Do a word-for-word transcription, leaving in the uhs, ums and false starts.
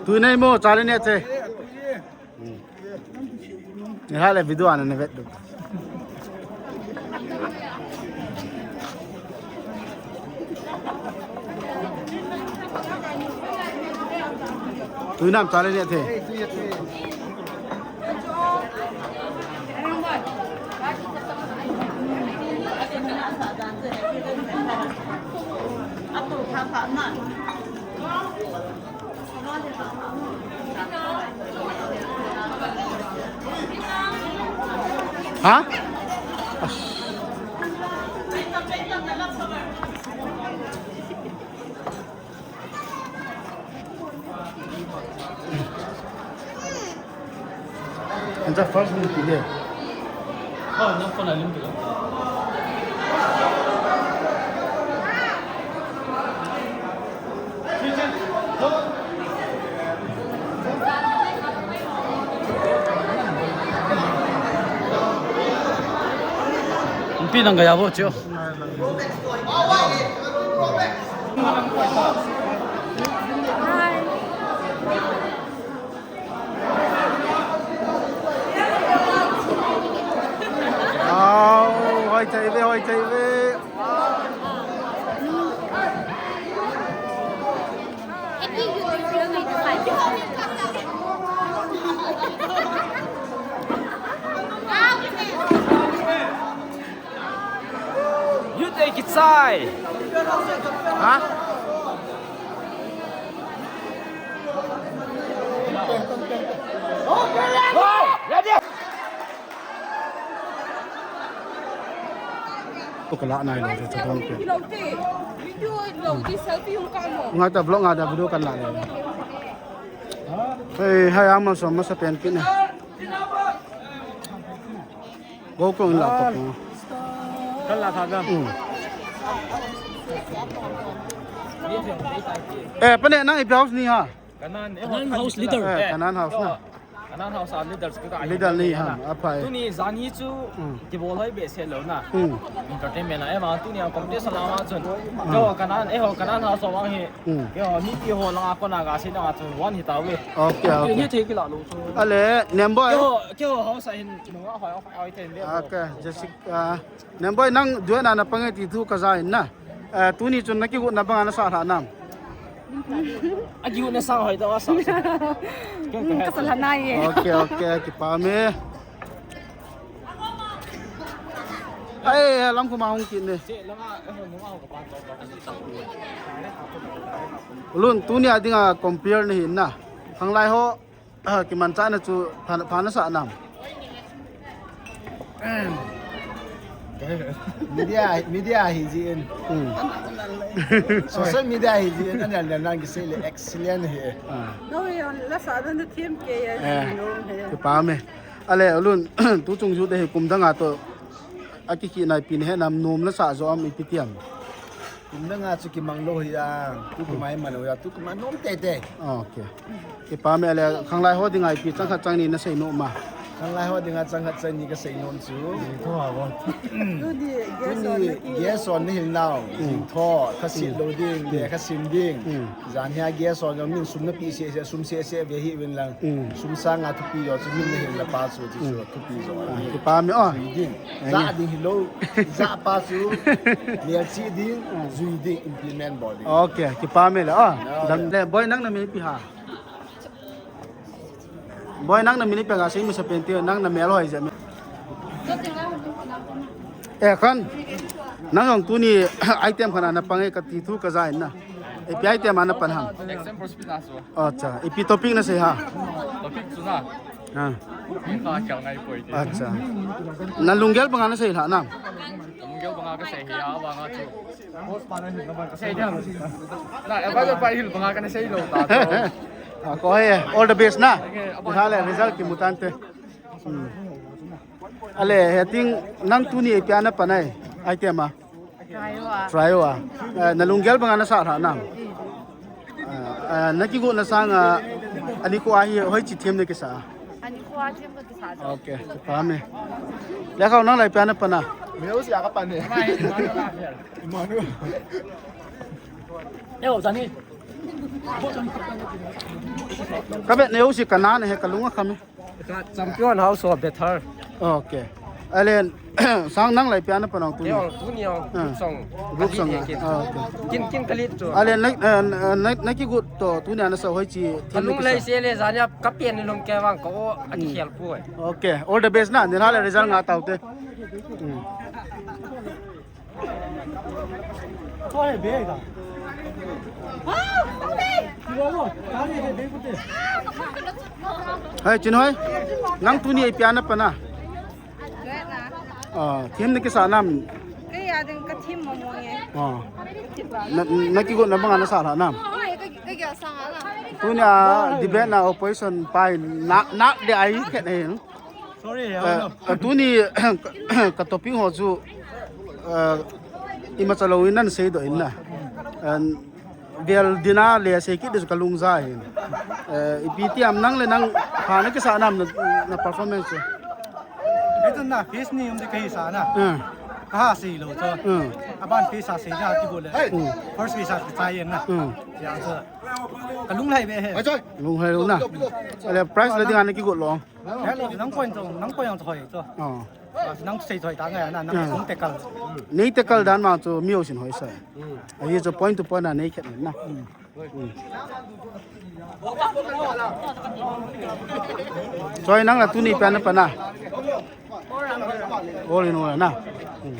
Tui nei mo, chale ne che. Ni ha le video ana ne vet du. Tui nam chale ne the. Ha? Anta first ni kile. Oh, no phone alim kile. Pi nang gaya bo chio. Au, hoi thei ve, hoi thei ve. Youth ei kichai. Ha? Ready? Tu ka la nai lo, tu ka dong ke. Video lo, di selfie hung ka mo. Nga ta vlog nga da video kan la le. Hey, hai ama so masa pen kin ne. Go ko la ko. Kan la tha gam. Eh, pane nang ipi house ni ha? Kanan, eh, Kanan house leader. Eh, Kanan house na. Kanan house a leaders ka ka Leader ni ha, aphai. Tuni jan hi chu Hmm. kibol hoi behseh lou na. Hmm. Entertainment a, eh, ma tuni a competition a ma chun. Ko Kanan, eh, ho Kanan house a vang hi. Hmm. Keiho, mipi ho langa kona gasei langa chun one hi tauve. Okay, okay. Ni thei kila lou chu. Ale, Nemboy. Keiho, keiho house a hin nunga hoi, hoi, hoi thei le. Okay, Jessica. Nemboy, nang duet na na pang e ti thu ka ja in na. Eh, tuni chun na kigot na banga na sa lha nam. A kigot na sa hoi ta sa. Hmm, ka sa lha nai e. Okay, okay, kipah e. Ai, lam kuma hung kit ne. Lun, tuni a dinga compare ni hin na. Khanglai ho, ah, kimanchahna chu pha, pha na sa nam. Media, media hi jin. Hmm. Social media hi jin. Anel nel nang kisei le excellent hi. Ah. No, yon la sa don the team ke ya. Eh, kipah e. Ale, Lun, tu chung ju te hi kum dang a to. Aki ki nai pin he nam nom la sa jo am ipi tiam. Kum dang a chu kimang lou hi a, tu kum a hi man lou hi a, tu kum a nom tei tei. Okay. Kipah e le, khanglai ho dinga ipi chang khat chang ni na sei nom a. Khanglai ho dinga chang khat chang ni ka sei nom chu. Tuni, guest on na hil nau, jing tho, kha sit lou ding, le kha sim ding. Jan hi a guest on jong min sum na pi se se, sum se se ve hi vin lang. Sum sanga thupi jo chu min na hil la pa chu, chu chu thupi jo. Kipah e o. Jui ding. Jah ding hilou. Jah pa chu. Melchih ding, jui ding, implement bol ding. Okay, kipah e le o. Dam le, Boy nang na min ipi ha. Boy nang na min ipi ga sei masa pen ti, nang na mel hoi je me. Eh, Khan. Nang jong tuni item khat a na pang e ka ti thu ka ja in na. Ipi item a na pan ham. Exam prospect na so. Acha, ipi topic na sei ha? Topic chu na. Ha. Ka kya ngai poi ti. Acha. Na lunggel banga na sei lha nam. Lunggel banga ka sei hi a, banga chu. Sei dia. Na, eh, ba pa hil banga ka na sei lou ta. Ah, ko he, all the best na. Okay, aba. Sa le, result kimu tante. Hmm. Ale, he ting nang tuni ipi a na pan ai, item a. Trio a. Trio a. Eh, na lunggel banga na sa lha nam. Eh, eh, na kigot na sanga, ani ko a hi hoi chi them na kisa. Ani ko a them ka kisa. Okay, kipah e. Le kau nang lai ipi a na pan a. Meu si a ka pan e. Emmanuel. Yo, Jani. Ka bet neo si ka na ne he ka lunga kham e. Ka champion house of better. Okay. Alen sang nang lai pia na pa nang tu ni. Yo, tu ni yo. Ah. Group song. Group song. Ka ah. Kin, ah, okay. Kin, kin ka lit tu. Alen na, na, na, na kigot to tu ni ana sa hoi chi. Ka lung lai se le zanya ka pian ni lung ke wang ka o a ki khel pu. Okay. All the best na. Ni na le result nga tau te. Hmm. Hai, Chinhoi. Nang tu ni ai pia na pa na. Ah, team ni kisa nam. Kei a ding ka team mo mo ye. Ah. Na, na kigot na bang na sa la nam. Oi, ka, ka kya sa nga na. Tu ni a debate na opposition pai na, na de ai ke ne. Sorry, eh, eh, tu ni ka topic ho chu, eh, ima chalo in nan sei do in na. And vel dina le sei kit de ka lung za hin. Eh, ipi ti am nang le nang ha na kisa nam na, na performance chu. Itu na, phase ni um de ka hi sa na. Hmm. Ka ha sei lo chu. Hmm. Aban phase sa sei na ti go le. Hmm. First phase sa ka chai na. Hmm. Ya chu. Ka lung lai be he. Lung lai lo na. Ale prize le ding ana kigot lo. Hello, nang point to, nang point to hoi to. Oh. Ah, nang sei to hoi ta ngai na, nang ah. Kong te kal. Nei te kal dan ma to mi o sin hoi sa. Hmm. Ahi to point to point na nei khet na. Hmm. Hmm. Choi nang la tu ni pan pa na. All in all na. Hmm.